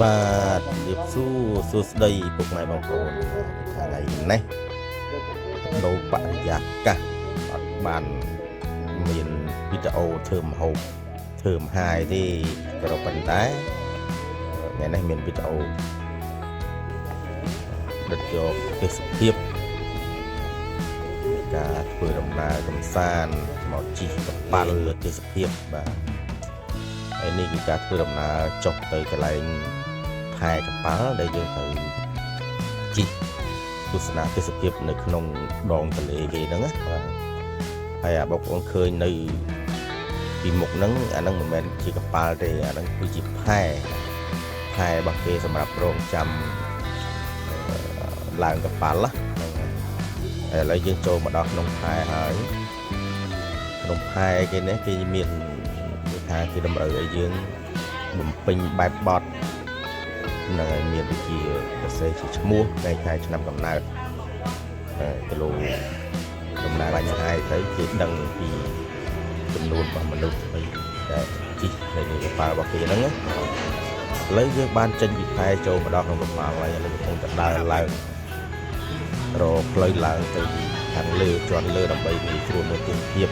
បាទជំរាបសួរសួស្តីពុកម៉ែបងប្អូនថ្ងៃនេះដូរបរិយាកាសអត់បានមានវីដេអូធ្វើម្ហូបធ្វើម្ហាយទេក៏ប៉ុន្តែថ្ងៃនេះមានវីដេអូដិតយកទេសភាពការធ្វើដំណើរកម្សាន្តមកជិះកប៉ាល់លើទេសភាពបាទហើយនេះគឺការធ្វើដំណើរចុះទៅកន្លែងផែកប៉ាល់ដែលយើងត្រូវជិះទស្សនាទេសភាពនៅក្នុងដងទន្លេគេហ្នឹងណាបាទហើយអាបងប្អូនឃើញនៅពីមុខហ្នឹងអាហ្នឹងមិនមែនជាកប៉ាល់ទេអាហ្នឹងគឺជាផែផែរបស់គេសម្រាប់រងចាំឡើងកប៉ាល់ណាហ្នឹងហើយឥឡូវយើងចូលមកដល់ក្នុងផែហើយក្នុងផែគេនេះគេមានគេថាគេតម្រូវឲ្យយើងបំពេញបែបបទ នឹងហើយមានដូចជាសរសេរជាឈ្មោះថ្ងៃខែឆ្នាំកំណើតគីឡូដំណើរបញ្ហាទៅគេដឹងពីចំនួនរបស់មនុស្សអីដែលជិះនៅលើកប៉ាល់របស់គេហ្នឹងណាឥឡូវយើងបានចេញពីផែចូលមកដល់ក្នុងកប៉ាល់ហើយឥឡូវកំពុងតែដើរឡើងរកផ្លូវឡើងទៅខាងលើជាន់លើដើម្បីងាយស្រួលមើលទេសភាព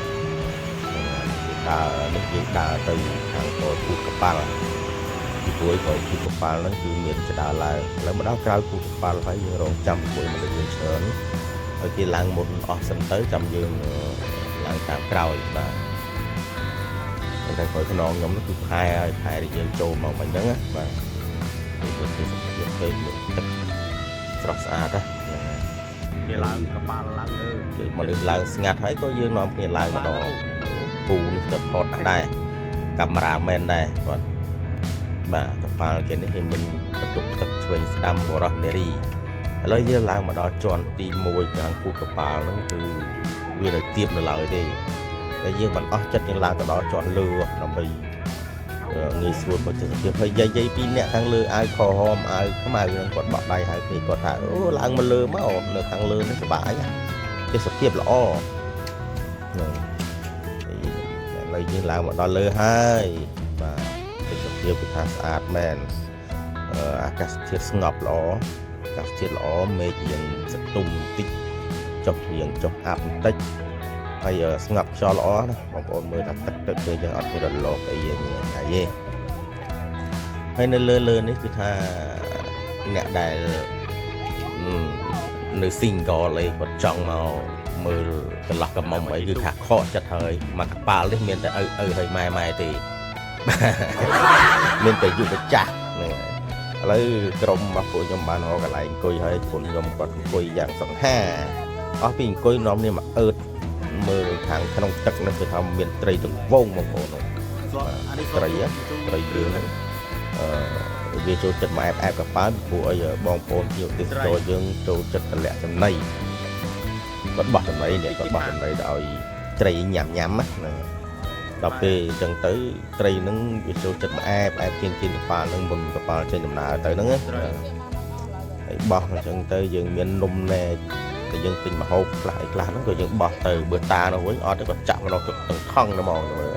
ដើរនេះយើងដើរទៅខាងតពូកប៉ាល់ ពីព្រោះក្រោយគូកប៉ាល់ហ្នឹងគឺមានចដើឡើងឥឡូវមកដល់ក្រោយគូកប៉ាល់ហើយយើងរងចាំពីព្រោះមនុស្សយើងច្រើនឲ្យគេឡើងមុនអស់សិនទៅចាំយើងឡើងតាមក្រោយបាទតែក្រោយខ្នងខ្ញុំនោះគឺផែហើយផែដែលយើងចូលមកមិញហ្នឹងណាបាទគឺទេសភាពទៅមានទឹកស្រស់ស្អាតណាហ្នឹងហើយ គេឡើងកប៉ាល់ឡើងលើ គឺមនុស្សឡើងស្ងាត់ហើយក៏យើងនាំគ្នាឡើងម្ដងពូនេះទៅថតដែរកាមេរ៉ាមែនដែរគាត់បាទកប៉ាល់គេនេះគេមានបន្ទប់ទឹកឆ្វេងស្ដាំបរោះនារីឥឡូវយើងឡើងមកដល់ជាន់ទី1ខាងពូកប៉ាល់ហ្នឹងគឺវានៅទៀបនៅឡើយទេតែយើងមិនអស់ចិត្តយើងឡើងទៅដល់ជាន់លើដើម្បីងាយស្រួលបើទេសភាពហើយយាយៗពីរអ្នកខាងលើអាវខហមអាវខ្មៅហ្នឹងគាត់បក់ដៃហើយគ្នាគាត់ថាអូឡើងមកលើមកនៅខាងលើនេះសុបាយណាទេសភាពល្អហ្នឹងឥឡូវយើងឡើងមកដល់លើហើយបាទទេសភាពគឺថាស្អាតមែនអាកាសធាតុស្ងប់ល្អអាកាសធាតុល្អមេឃរៀងសន្ទុំបន្តិចចុះរៀងចុះអាប់បន្តិចហើយស្ងប់ខ្យល់ល្អណាបងប្អូនមើលថាទឹកទឹកគេយើងអត់មានរលកអីយ៉ាងណាទេហើយនៅលើលើនេះគឺថាអ្នកដែលនៅ single អីគាត់ចង់មកមើលកន្លោះកំមុំអីគឺថាខកចិត្តហើយមកកប៉ាល់នេះមានតែឪឪហើយម៉ែម៉ែទេ មានតែយុវចាស់ហ្នឹងហើយឥឡូវក្រុមរបស់ពួកខ្ញុំបានរកកន្លែងអង្គុយហើយខ្លួនខ្ញុំគាត់អង្គុយយ៉ាងសង្ហាអស់ពីអង្គុយនាំនេះមកអើតមើលខាងក្នុងទឹកនោះគឺថាមានត្រីទាំងវងបងប្អូនបាទត្រីហ៎ត្រីយើងហ្នឹងអឺវាចូលចិត្តមកអែបអែបកប៉ាល់ពីព្រោះអីបងប្អូនភ្ញៀវទេសចរយើងចូលចិត្តតម្លាក់ចំណីគាត់បោះចំណីនេះគាត់បោះចំណីទៅឲ្យត្រីញ៉ាំញ៉ាំណាហ្នឹង ដល់ពេលអញ្ចឹងទៅត្រីហ្នឹងវាចូលចិត្តមកអែបអែបគៀនគៀនកប៉ាល់ហ្នឹងមុនកប៉ាល់ចេញដំណើរទៅហ្នឹងណាហើយបោះអញ្ចឹងទៅយើងមាននំណែតែយើងទិញម្ហូបខ្លះអីខ្លះហ្នឹងក៏យើងបោះទៅបើតានោះវិញអត់ទេគាត់ចាក់មកដល់ទឹកទាំងថង់ទៅហ្មងទៅ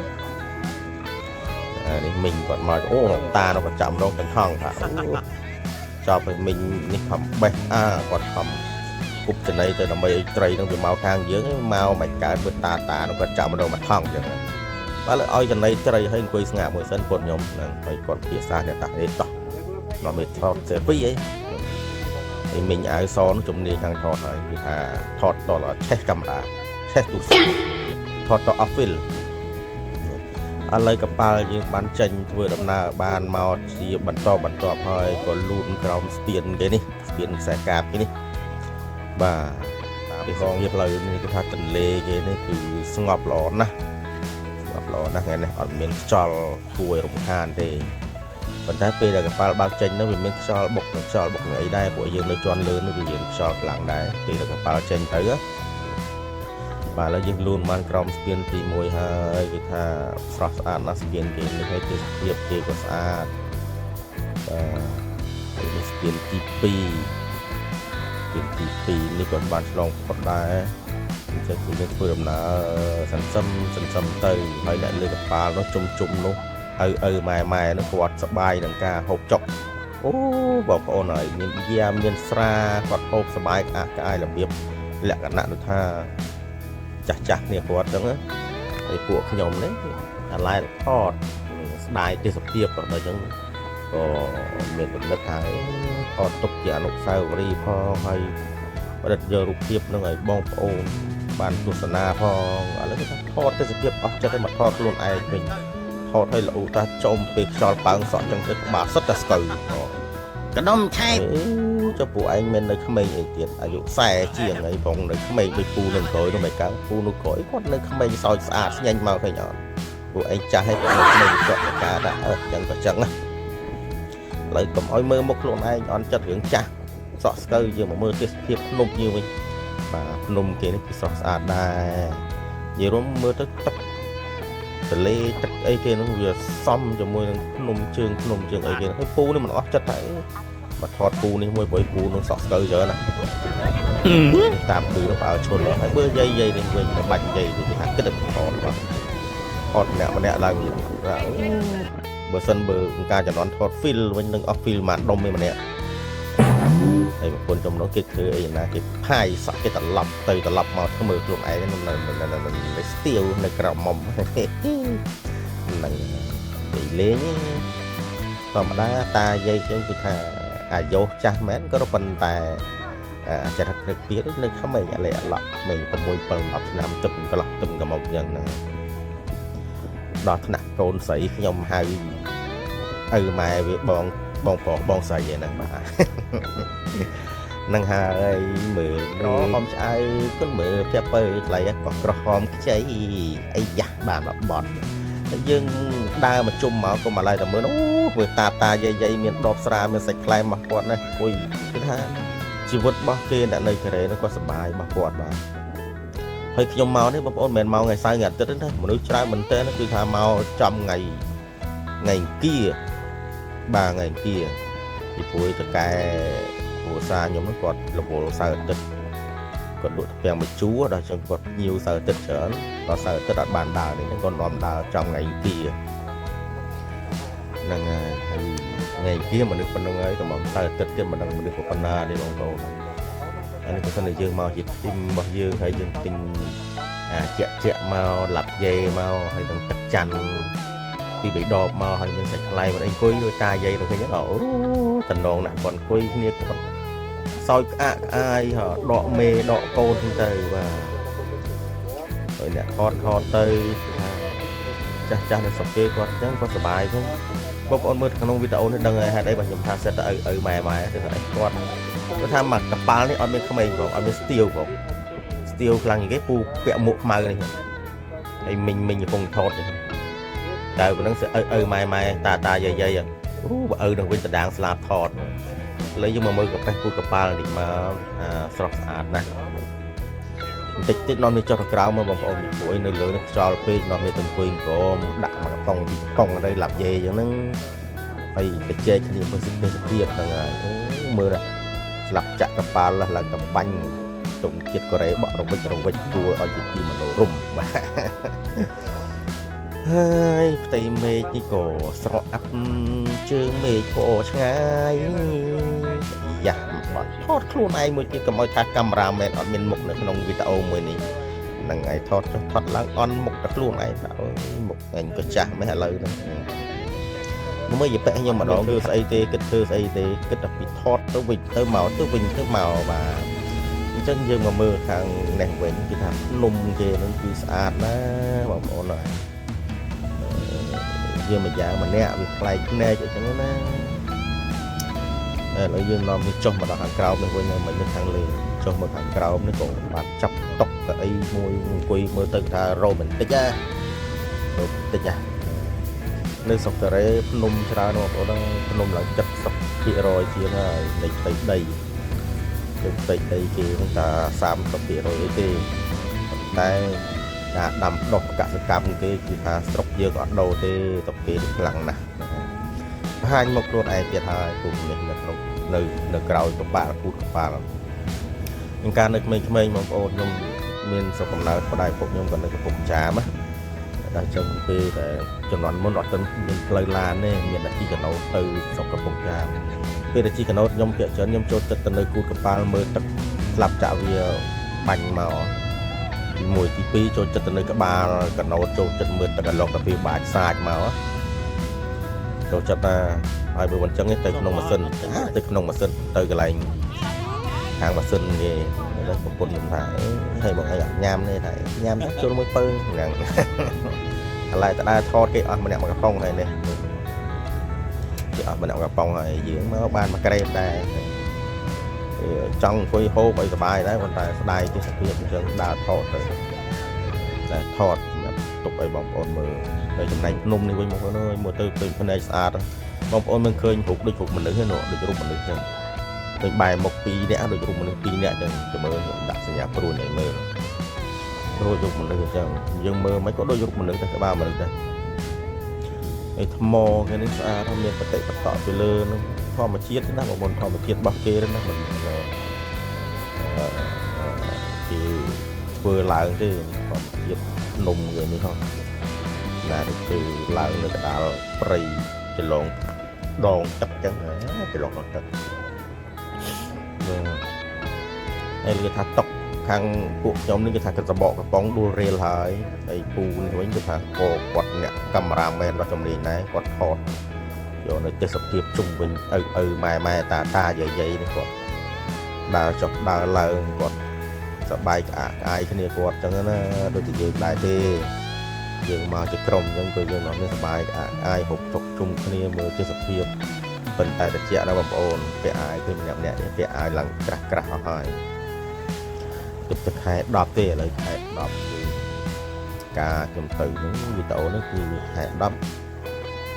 អានេះមីងគាត់មកអូតានោះគាត់ចាក់ម្ដងទាំងថង់ថាអូចប់ហើយមីងនេះខំបេះអាគាត់ខំគប់ចំណីទៅដើម្បីឲ្យត្រីហ្នឹងវាមកខាងយើងមកមិនកើតបើតាតានោះគាត់ចាក់ម្ដងមួយថង់អញ្ចឹង បាទលើឲ្យចំណីត្រីឲ្យអង្គុយស្ងាក់មួយសិនពុតខ្ញុំហ្នឹងហើយគាត់ភាសាអ្នកតានេះតោះដល់មេថត selfie អីហើយមីងអាវសនោះជំនាញខាងថតហើយគឺថាថតដល់ឆេះកាមេរ៉ាឆេះទូរស័ព្ទថតដល់ off fill ឥឡូវកប៉ាល់យើងបានចេញធ្វើដំណើរបានមកជាបន្តបន្ទាប់ហើយក៏លូនក្រោមស្ពានគេនេះស្ពានខ្សែកាបគេនេះបាទតាមពីងផ្លូវនេះគឺថាទន្លេគេនេះគឺស្ងប់ល្អណាស់ ស្ងប់ល្អណាស់ថ្ងៃនេះអត់មានខ្យល់គួរឲ្យរំខានទេប៉ុន្តែពេលដែលកប៉ាល់បើកចេញនោះវាមានខ្យល់បុកនិងខ្យល់បុកនឹងអីដែរព្រោះយើងនៅជាន់លើនោះវាមានខ្យល់ខ្លាំងដែរពេលដែលកប៉ាល់ចេញទៅបាទឥឡូវយើងលូនបានក្រោមស្ពានទី1ហើយគេថាស្រស់ស្អាតណាស់ស្ពានគេនេះហើយទេសភាពគេក៏ស្អាតបាទហើយនេះស្ពានទី2ស្ពានទី2នេះក៏បានឆ្លងផុតដែរ អញ្ចឹងគឺយើងធ្វើដំណើរសន្សំសន្សំទៅហើយអ្នកលើកប៉ាល់នោះជុំជុំនោះឪឪម៉ែម៉ែនោះគាត់សប្បាយនឹងការហូបចុក អូបងប្អូនហើយមានយាមានស្រាគាត់ហូបសប្បាយក្អាកក្អាយរបៀបលក្ខណៈដូចថាចាស់ចាស់គ្នាគាត់ចឹងណាហើយពួកខ្ញុំនេះអាឡែថតស្ដាយទេសភាពដល់ចឹងក៏មានគំនិតថាថតទុកជាអនុស្សាវរីយ៍ផងហើយប្រឌិតយករូបភាពនឹងឲ្យបងប្អូនបានទស្សនាផងឥឡូវគេថាថតទេសភាពអស់ចិត្តឲ្យមកថតខ្លួនឯងវិញថតឲ្យល្អូតាចុំពេលខ្យល់ប៉ើងសក់ចឹងទៅក្បាលសុទ្ធតែស្កូវ កដុំឆែប អឺចុះពួកឯងមិននៅក្មេងអីទៀតអាយុ40ជាងហើយផងនៅក្មេងដូចពូនឹងក្រោយនោះមិនកើតពូនោះក្រោយគាត់នៅក្មេងសើចស្អាតស្ញែងមកឃើញអត់ពួកឯងចាស់ហើយគាត់នៅក្មេងគាត់ទៅកើតថាអឺចឹងក៏ចឹងណាឥឡូវកុំឲ្យមើលមុខខ្លួនឯងអន់ចិត្តរឿងចាស់សក់ស្កូវយើងមកមើលទេសភាពភ្នំយើងវិញបាទភ្នំគេនេះគឺស្រស់ស្អាតដែរនិយាយរួមមើលទៅទឹកទលេទឹកអីគេហ្នឹងវាសមជាមួយនឹងភ្នំជើងភ្នំជើងអីគេហ្នឹងហើយពូនេះមិនអស់ចិត្តតែមកថតពូនេះមួយព្រោះពូនឹងសក់ស្កូវច្រើនណាតាមគឺនឹងបើឈុនហើយមើលយាយយាយនេះវិញមិនបាច់យាយទេគេថាគិតតែថតបាទថតម្នាក់ម្នាក់ឡើងបើសិនបើការចំនួនថត feel វិញនឹងអស់ feel មួយដុំឯម្នាក់ហើយប្រពន្ធចំនួនគេធ្វើអីណាគេផាយសក់គេត្រឡប់ទៅត្រឡប់មកធ្វើមើលខ្លួនឯងនៅនៅស្ទៀវនៅក្រមុំហ្នឹងនិយាយលេងធម្មតាតាយាយខ្ញុំគឺថាអាយុចាស់មែនក៏ប៉ុន្តែចរិតព្រឹកទៀតនៅក្មេងអលេអឡក់ក្មេង6 7 10ឆ្នាំទឹកកន្លោះទឹមកមុំយ៉ាងហ្នឹងដល់ថ្នាក់កូនស្រីខ្ញុំហៅឪម៉ែវាបងបងប្រុសបងស្រីហ្នឹងបាទនឹងហើយមើលក្រហមឆ្អៅគុណមើលភពើថ្លៃក៏ក្រហមខ្ចីអីយ៉ាស់បានមកបត់តែយើងដើរមកជុំមកកុំអាឡ័យតែមើលអូមើលតាតាយាយយាយមានដបស្រាមានសាច់ខ្លែមមកគាត់ណាអុយគឺថាជីវិតរបស់គេអ្នកនៅកូរ៉េនោះគាត់សប្បាយរបស់គាត់បាទហើយខ្ញុំមកនេះបងប្អូនមិនមែនមកថ្ងៃសៅរ៍ថ្ងៃអាទិត្យទេណាមនុស្សច្រើនមែនទែនគឺថាមកចំថ្ងៃថ្ងៃអង្គារបាទថ្ងៃអង្គារពីព្រោះតកែគ្រួសារខ្ញុំនោះគាត់រវល់សៅរ៍អាទិត្យគាត់លក់ទំពាំងមួយជួរដល់ចឹងគាត់ភ្ញៀវសៅរ៍អាទិត្យច្រើនដល់សៅរ៍អាទិត្យអត់បានដើរទេគាត់នាំដើរចំថ្ងៃអង្គារហ្នឹងហើយហើយថ្ងៃអង្គារមនុស្សប៉ុណ្្នឹងហើយតែមកសៅរ៍អាទិត្យទៀតមិនដឹងមនុស្សប៉ុណ្ណាទេបងប្អូនអានេះបើសិនជាយើងមកជាធីមរបស់យើងហើយយើងទិញអាជាក់ជាក់មកឡាប់យេមកហើយនឹងទឹកច័ន្ទពីបីដបមកហើយមានសាច់ខ្លែមិនអីអង្គុយដូចតាយាយទៅឃើញអូតំណងណាស់គាត់អង្គុយគ្នាគាត់សោយក្អាកក្អាយហដកមេដកកូនទៅបាទហើយអ្នកថតថតទៅថាចាស់ចាស់នៅស្រុកគេគាត់អញ្ចឹងគាត់សប្បាយហ្នឹងបងប្អូនមើលក្នុងវីដេអូនេះដឹងហើយហេតុអីបើខ្ញុំថាសិតទៅឪឪម៉ែម៉ែទៅអីគាត់គាត់ថាមកកប៉ាល់នេះអត់មានក្មេងផងអត់មានស្ទាវផងស្ទាវខ្លាំងជាងគេពូពាក់មួកខ្មៅនេះហើយមីងមីងកំពុងថតនេះតែប៉ុណ្ណឹងឪឪម៉ែម៉ែតាតាយាយយាយអូបើឪនឹងវិញដដាងស្លាបថតឥឡូវយើងមកមើលកាប៉េះពូកប៉ាល់នេះមកស្រស់ស្អាតណាស់បន្តិចតិចនាំនេះចុះទៅក្រោមមកបងប្អូនព្រោះអីនៅលើនេះខ្យល់ពេកនាំនេះទៅអង្គុយក្រមដាក់មកកំប៉ុងពីកំប៉ុងទៅឡាប់យេអញ្ចឹងហ្នឹងហើយបច្ចេកគ្នាមើលទេសភាពហ្នឹងហើយអូមើលស្លាប់ចាក់កប៉ាល់ឡើងតំបាញ់ទងជាតិកូរ៉េបក់រវិចរវិចគួរឲ្យជាទីមនោរម្យបាទហើយផ្ទៃមេឃនេះក៏ស្រអាប់ជើងមេឃក៏ឆ្ងាយយ៉ាបាត់ថតខ្លួនឯងមួយទៀតកុំឲ្យថាកាមេរ៉ាមែនអត់មានមុខនៅក្នុងវីដេអូមួយនេះហ្នឹងហើយថតចុះថតឡើងអន់មុខតែខ្លួនឯងថាអូយមុខអញក៏ចាស់ម៉េះឥឡូវហ្នឹងមើលយប៉ែខ្ញុំម្ដងធ្វើស្អីទេគិតធ្វើស្អីទេគិតតែពីថតទៅវិញទៅមកទៅវិញទៅមកបាទអញ្ចឹងយើងមកមើលខាងនេះវិញគឺថាភ្នំគេហ្នឹងគឺស្អាតណាស់បងប្អូនហើយយើងមួយយ៉ាងម្នាក់វាប្លែកភ្នែកអញ្ចឹងណាឥឡូវយើងនាំវាចុះមកដល់ខាងក្រោមនេះវិញមិននៅខាងលើចុះមកខាងក្រោមនេះក៏បានចាប់តុកកៅអីមួយអង្គុយមើលទៅថារ៉ូមែនទិកណារ៉ូមែនទិកណានៅស្រុកកូរ៉េភ្នំច្រើនបងប្អូនភ្នំឡើង70%ជាងហើយនៃផ្ទៃដីទៅផ្ទៃដីគេហ្នឹងតា30%អីទេប៉ុន្តែការដាំដុះកសិកម្មគេគឺថាស្រុកយើងអត់ដូរទេស្រុកគេខ្លាំងណាស់បង្ហាញមកខ្លួនឯងទៀតហើយគុំនេះនៅក្នុងនៅក្រោយកប៉ាល់គូតកប៉ាល់នឹងការនៅក្មេងៗបងប្អូនខ្ញុំមានស្រុកកំណើតម្ដាយពុកខ្ញុំក៏នៅកំពង់ចាមណាដល់ចឹងពេលតែជំនាន់មុនអត់ទាន់មានផ្លូវឡានទេមានតែជិះកាណូទៅស្រុកកំពង់ចាម ពេលដែលជិះកាណូតខ្ញុំភាគច្រើនខ្ញុំចូលចិត្តទៅនៅគូតកប៉ាល់មើលទឹកស្លាប់ចាក់វាបាញ់មកទី1ទី2ចូលចិត្តទៅនៅក្បាលកាណូតចូលចិត្តមើលទឹកអាឡុកដល់ពេលបាច់សាចមកចូលចិត្តថាហើយបើមិនចឹងទេទៅក្នុងម៉ាស៊ីនទៅក្នុងម៉ាស៊ីនទៅកន្លែងខាងម៉ាស៊ីនគេទៅប្រពន្ធខ្ញុំថាហើយបងឯងញ៉ាំនេះថាញ៉ាំទៅចូលមួយពើហ្នឹងឥឡូវតដើរថតគេអស់ម្នាក់មួយកំប៉ុងហើយនេះគេអស់ម្នាក់មួយកំប៉ុងហើយយើងមកបានមួយក្រេបដែរចង់អង្គុយហូបឲ្យសប្បាយដែរប៉ុន្តែស្ដាយទេសភាពអញ្ចឹងដើរថតទៅតែថតសម្រាប់ទុកឲ្យបងប្អូនមើលហើយចំណែកភ្នំនេះវិញបងប្អូនអើយមើលទៅឃើញភ្នែកស្អាតបងប្អូនមិនឃើញរូបដូចរូបមនុស្សទេនោះដូចរូបមនុស្សចឹងឃើញបែរមុខពីរនាក់ដូចរូបមនុស្សពីរនាក់ចឹងចាំមើលខ្ញុំដាក់សញ្ញាព្រួញឲ្យមើលដូចរូបមនុស្សអញ្ចឹងយើងមើលមិនក៏ដូចរូបមនុស្សដែរក្បាលមនុស្សដែរហើយថ្មគេនេះស្អាតមានបតិបតក់ពីលើនោះធម្មជាតិណាបងប្អូនធម្មជាតិរបស់គេណាមិនគេធ្វើឡើងទេធម្មជាតិភ្នំគេនេះហ៎ណាគឺឡើងនៅកណ្ដាលព្រៃចលងដងទឹកចឹងចលងដងទឹកហើយគេថាតុកខាងពួកខ្ញុំនេះគេថាកសបកកំប៉ុងដួលរៀលហើយហើយពូនេះវិញគេថាក៏គាត់អ្នកកាមេរ៉ាមែនរបស់ជំនាញដែរគាត់ថតយកនៅទេសភាពជុំវិញឪឪម៉ែម៉ែតាតាយាយយាយនេះគាត់ដើរចុះដើរឡើងគាត់សប្បាយក្អាកក្អាយគ្នាគាត់ចឹងណាដូចជាយើងដែរទេយើងមកជាក្រុមចឹងក៏យើងនាំគ្នាសប្បាយក្អាកក្អាយហូបចុកជុំគ្នាមើលទេសភាពប៉ុន្តែត្រជាក់ណាស់បងប្អូនពាក់អាយឃើញម្នាក់ម្នាក់នេះពាក់អាយឡើងក្រាស់ក្រាស់អស់ហើយទប់ទៅខែ10ទេឥឡូវខែ10គឺការខ្ញុំទៅហ្នឹងវីដេអូនេះគឺខែ10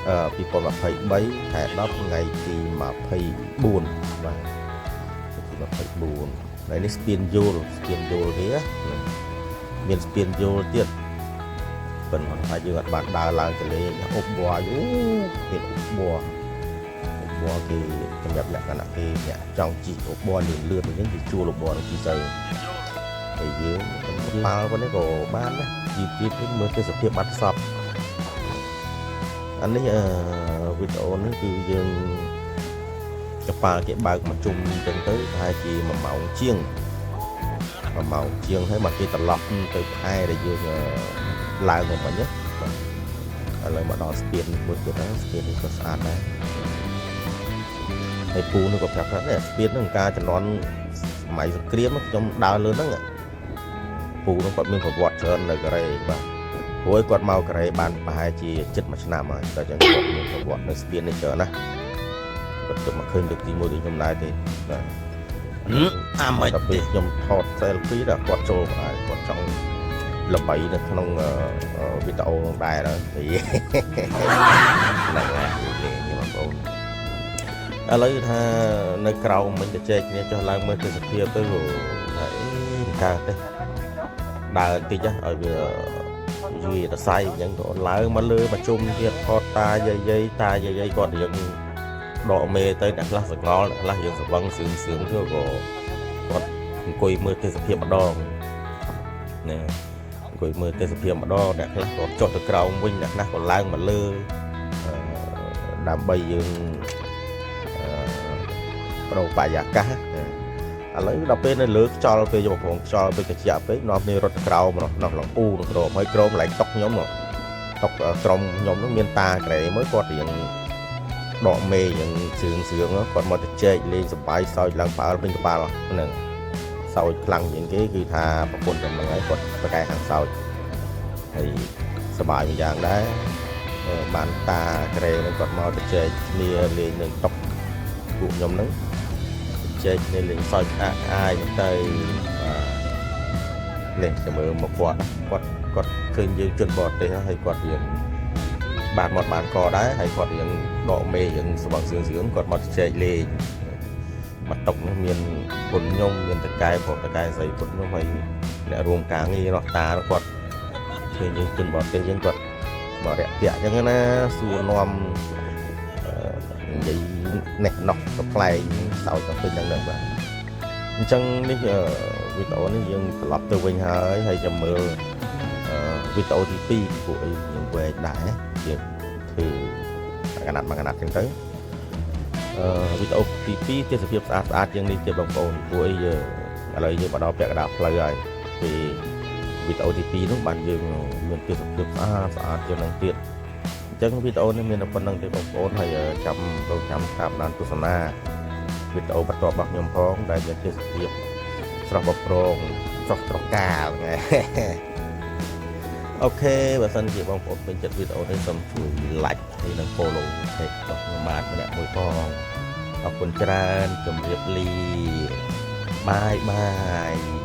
2023ខែ10ថ្ងៃទី24បាទទី24ហើយនេះស្ពានយូលស្ពានយូលគេមានស្ពានយូលទៀតប៉ុន្តែយើងអត់បានដើរឡើងទលេអុបប័រយូមានអុបប័រអុបប័រគេសម្រាប់លក្ខណៈគេអ្នកចង់ជិះអុបប័រលឿនលឿនអញ្ចឹងគេជួលអុបប័រនឹងជិះទៅហើយយើងប៉ាល់ប៉ុណ្នេះក៏បានដែរជីបជីបមើលទេសភាពបាត់សពអានេះវីដេអូនេះគឺយើងកប៉ាល់គេបើកមកជុំអញ្ចឹងទៅប្រហែលជា1ម៉ោងជាង1ម៉ោងជាងហើយមកគេត្រឡប់ទៅខែដែលយើងឡើងមកវិញណាឥឡូវមកដល់ស្ពានមួយទៀតហើយស្ពាននេះក៏ស្អាតដែរហើយពូនោះក៏ប្រាប់ថានេះស្ពានហ្នឹងការជំនាន់សម័យសង្គ្រាមខ្ញុំដើរលើហ្នឹងពូនោះគាត់មានប្រវត្តិច្រើននៅកូរ៉េបាទព្រោះគាត់មកកូរ៉េបានប្រហែលជាជិត1ឆ្នាំហើយតែចឹងគាត់មានប្រវត្តិនៅស្ពាននេះច្រើនណាស់គាត់ទៅមកឃើញលើកទី1ដូចខ្ញុំដែរទេបាទ អាមិន ដល់ពេលខ្ញុំថត selfie ដល់គាត់ចូលមកគាត់ចង់ល្បីនៅក្នុងវីដេអូនោះដែរហ្នឹងហើយលេងបងប្អូនឥឡូវថានៅក្រៅមិញទៅចែកគ្នាចុះឡើងមើលទេសភាពទៅថាអេមិនកើតទេដើរបន្តិចឲ្យវាយឺតសៃអញ្ចឹងក៏ឡើងមកលើមកជុំទៀតថតតាយាយយាយតាយាយយាយគាត់រៀងដកមេទៅអ្នកខ្លះសងល់អ្នកខ្លះយើងសវឹងសឿងសឿងទៅក៏គាត់អង្គុយមើលទេសភាពម្ដងណាអង្គុយមើលទេសភាពម្ដងអ្នកខ្លះក៏ចុះទៅក្រោមវិញអ្នកខ្លះក៏ឡើងមកលើដើម្បីយើងប្រូបរិយាកាសឥឡូវដល់ពេលនៅលើខ្យល់ពេលយកប្រងខ្យល់ពេលកាជាក់ពេកនាំគ្នារត់ទៅក្រោមនោះឡើងអ៊ូនៅក្រោមហើយក្រោមឡើងតុកខ្ញុំនោះតុកក្រុមខ្ញុំនោះមានតាក្រេមួយគាត់រៀងដកមេយ៉ាងសឿងសឿងគាត់មកទៅចែកលេងសបាយសើចឡើងផ្អើលពេញកប៉ាល់ហ្នឹងសើចខ្លាំងជាងគេគឺថាប្រពន្ធខ្ញុំហ្នឹងហើយគាត់ប្រកែខាងសើចហើយសបាយមួយយ៉ាងដែរបានតាក្រេហ្នឹងគាត់មកទៅចែកគ្នាលេងនឹងតុកពួកខ្ញុំហ្នឹងចែកគ្នាលេងសើចក្អាកក្អាយទៅបាទនេះចាំមើលមកគាត់គាត់គាត់ឃើញយើងជនបរទេសហើយគាត់រៀងបានមកបានកដែរហើយគាត់រៀងដកមេរៀងស្បឹងសឿងសឿងគាត់មកចែកលេងមកតុកនោះមានពុនខ្ញុំមានតកែប្រុសតកែស្រីពុនខ្ញុំហើយអ្នករួមការងាររបស់តាគាត់ឃើញយើងជនបរទេសយើងគាត់មករយៈអញ្ចឹងណាសួរនាំនិយាយនេះណោះកំប្លែងសោចទៅពេញហ្នឹងបាទអញ្ចឹងនេះវីដេអូនេះយើងត្រឡប់ទៅវិញហើយហើយចាំមើលវីដេអូទី2ពួកអីយើងវែកដែរយើងធ្វើកណាត់មកកណាត់អញ្ចឹងទៅ អឺវីដេអូទី2ទេសភាពស្អាតស្អាតជាងនេះទៀតបងប្អូនព្រោះអីយើងឥឡូវយើងមកដល់ពាក់កណ្ដាលផ្លូវហើយពីវីដេអូទី2នោះបានយើងមានទេសភាពស្អាតស្អាតជាងនឹងទៀតអញ្ចឹងវីដេអូនេះមានតែប៉ុណ្្នឹងទេបងប្អូនហើយចាំរងចាំតាមដានទស្សនាវីដេអូបន្ទាប់របស់ខ្ញុំផងដែលមានទេសភាពស្រស់បំព្រងស្រស់ត្រកាលហ្នឹង OK បើសិនជាបងប្អូនពេញចិត្តវីដេអូនេះសូមជួយ like ហើយនិង follow page របស់ខ្ញុំបាទម្នាក់មួយផងអរគុណច្រើនជម្រាបលា bye bye.